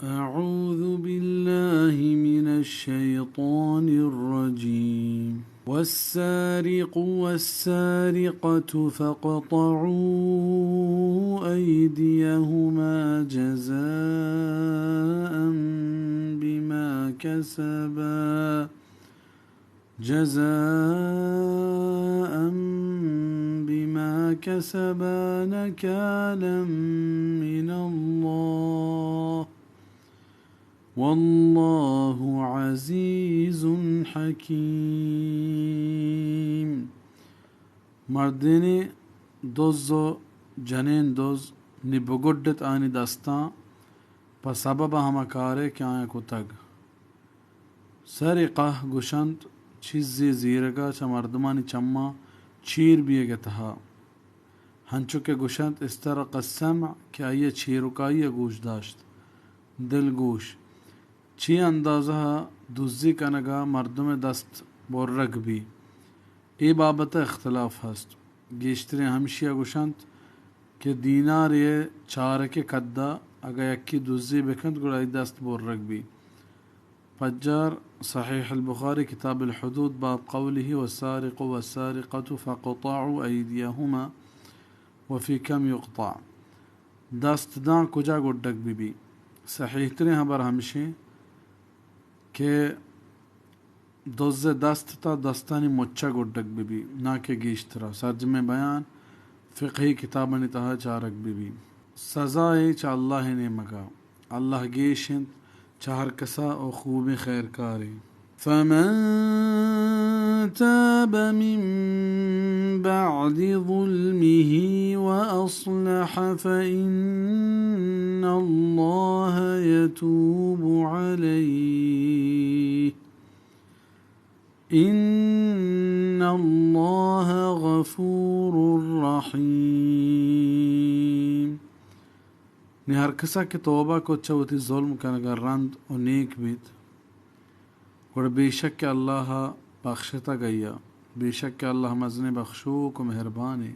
أعوذ بالله من الشيطان الرجيم. والسارق والسارقة فاقطعوا أيديهما جزاء بما كسبا، جزاء بما كسبا نكالا من الله، والله عزيز حكيم. مردینے دز و جنین دز، نی بگڈت آنی دستاں پہ سبب ہما کارے کہ آیاں کتگ۔ سرقہ گوشنت چیزے زیرگا چہ مردمانی چماں چیر بیگے تہا۔ ہنچو کہ گوشنت استرق السمع کہ آئی ء چیرکائی ء گوش داشت۔ دلگوش۔ چی اندازہ ء دزی کنگ ء مردم ء دست برگ بی؟ اے بابت ء اختلاف ہست۔ گیشتریں ہمشی ء گوشنت کہ دینارے ء چارکے کد ء اگاں یکے دزی بکنت گڑا آئی دست برگ بی۔ پجار صحیح البخاری کتاب الحدود باب قوله والسارق والسارقة فاقطعوا أيديهما وفي كم يقطع۔ دست داں کجا گڈگ بہ بی؟ صحیح تریں ہبر ہمشیں کہ دز ء دست تا دستانی مچا گڈگ بہ بی، نہ کہ گیشترا۔ سرجمیں بیان فقہی کتابانی تہا چارگ بہ بی۔ سزائے چہ اللہ ء نیمگا۔ اللہ گیش انت چہ ہر کسا و خوبیں خیرکارے۔ فمن تاب من بعد ظلمه وأصلح فإن الله يتوب عليه۔ إن الله غفور رحيم۔ نی ہر کسا کہ توبہ کت چہ وتی ظلم کنگا رند و نیک بیت، گڑا بے شک کہ اللہ بخشتگ آئیا، بے شک کہ اللہ مزنیں بخشوک و مہربانے۔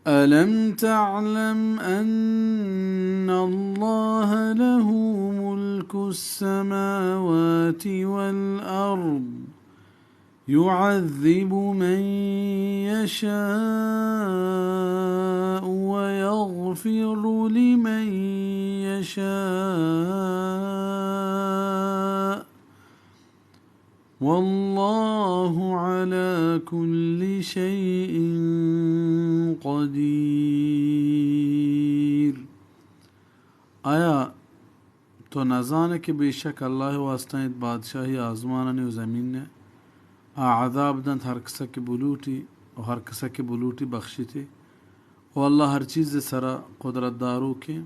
ألم تعلم أن الله له ملك السماوات والأرض يعذب من يشاء ويغفر لمن يشاء والله على كل شيء قدير۔ آیا تو نزانے کہ بے شک اللہ واسطہ انت بادشاہی آزمانانی و زمین ء؟ آ عذاب دنت ہر کسا کہ بلوٹی و ہر کسا کہ بلوٹی بخشیتی۔ و اللہ ہر چیز سرا قدرت داروکیں۔